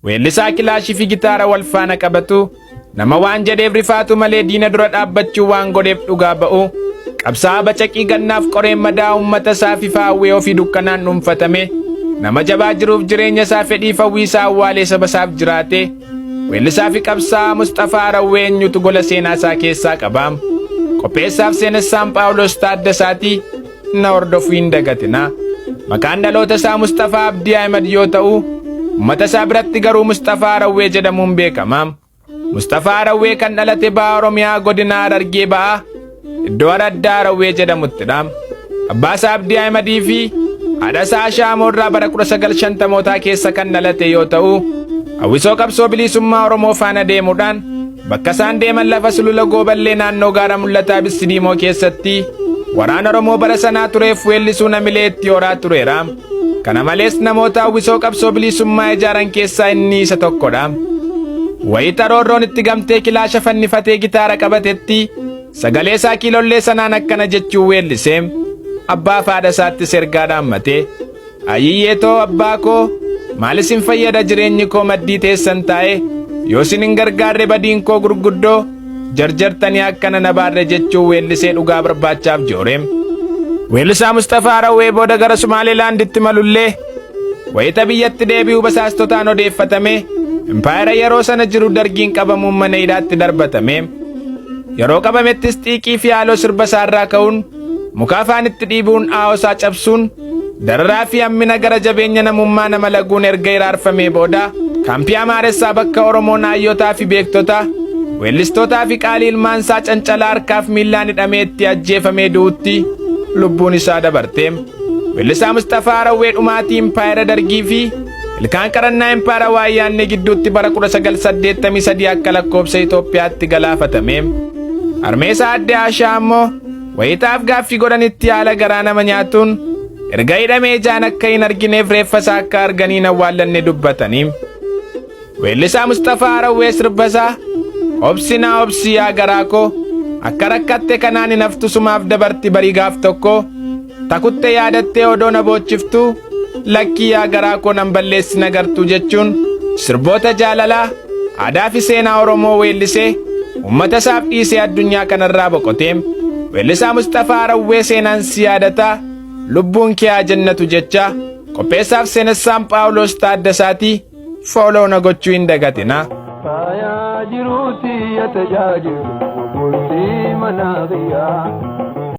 Weellisaa kilaashii fi gitaara wal faana qabatu, nama waan jedheef rifaatu malee diina dura dhaabbachuu waan godheef dhugaa ba'u, qabsaa'aa bacaqii gannaaf qoreen madaa uummata isaa fi faawwee ofii dukkanaan dhuunfatame, nama jabaa jiruuf jireenya isaa fedhii fawwii isaa awwaalee saba isaaf jiraate, weellisaa fi qabsaa'aa Musxafaa Harawwee eenyutu gola seenaa isaa keessaa qaba? Qopheessaaf seenessaan Phaawulos Taaddasaatii na hordofuu hin dagatinaa. Maqaan dhaloota isaa Musxafaa Abdii Ahimad yoo ta'u, uummata isaa biratti garuu Musxafaa Harawwee jedhamuun beekama. Musxafaa Harawwee kan dhalate ba'a Oromiyaa godina Harargee ba'a iddoo Araddaa Harawwee jedhamuttidha. Abbaa isaa Abdii Ahimadii fi haadha isaa Ashaa Amoorraa bara 1950mootaa keessa kan dhalate yoo ta'u, hawwisoo qabsoo bilisummaa Oromoo faana deemuudhaan bakka isaan deeman lafa sulula Gooballee naannoo gaara mul'ataa Bissidiimoo keessatti waraana Oromoo bara sanaa tureef weellisuu namilee itti horaa tureera. Kana malees namoota hawwisoo qabsoo bilisummaa ijaaran keessaa inni isa tokkodha. Wayita roorroon itti gamtee kilaasha fannifatee gitaara qabatetti sagalee isaa kiilollee sanaan akkana jechuun weellise. Abbaa fi haadha isaattis ergaa dhaammate. Ayiyyeetoo abbaa koo, maal isin fayyada jireenyi koo maddii teessan taa'e, yoo isin hin gargaarre badiin koo gurguddoo jarjartanii akkana na baarre jechuun weellisee dhugaa barbaachaaf joore. Weellisaa Musxafaa Harawwee booda gara Sumaaleelaanditti malullee wayita biyyatti deebi'uu basaastotaan odeeffatame impaayera yeroo sana jiru dargiin qabamuun mana hidhaatti darbatame. Yeroo qabamettis xiiqii fi haaloo sirba isaarraa ka'uun muka afaanitti dhiibuun aa'osaa cabsuun dararaa fi hammina gara jabeenya namummaa nama laguun erga iraarfamee booda kaampii Amaaressaa bakka Oromoon hayyotaa fi beektota weellistootaa fi qaalii ilmaansaa cancalaa harkaaf miillaan hidhamee itti ajjeefamee du'utti lubbuun isaa dabarte. Weellisaa Musxafaa Harawwee dhumaatii impaayera dargii fi ilkaan qarannaa impaayera waayyaannee gidduutti bara 1983 akka lakkoobsa Itoophiyaatti galaafatame. Harmeesaa adde Ashaa ammoo wayitaaf gaaffii godhanitti haala garaa nama nyaatuun erga hidhamee ijaan akka hin argineef reeffa isaa akka arganii hin awwaallanne dubbatanii. Weellisaa Musxafaa Harawwee sirbasaa obsinaa obsii yaa garaa koo akka rakkatte kanaan hin haftu sumaaf dabarti barii gaaf tokko takutte yaadattee odoo na boochiftuu lakkii yaa garaa koo nan balleessi nagartuu jechuun sirboota jaalalaa aadaa fi seenaa Oromoo weellisee uummata isaaf dhiisee addunyaa kanarraa boqotee. Weellisaa Musxafaa Harawwee seenaan si yaadataa lubbuun kee haa jannatu jecha qopheessaaf seenessaan Phaawulos Taaddasaatii follow na gochuu hin dagatinaa. Faayaa jiruuti ya tajaajilu bultii manaa biyyaa.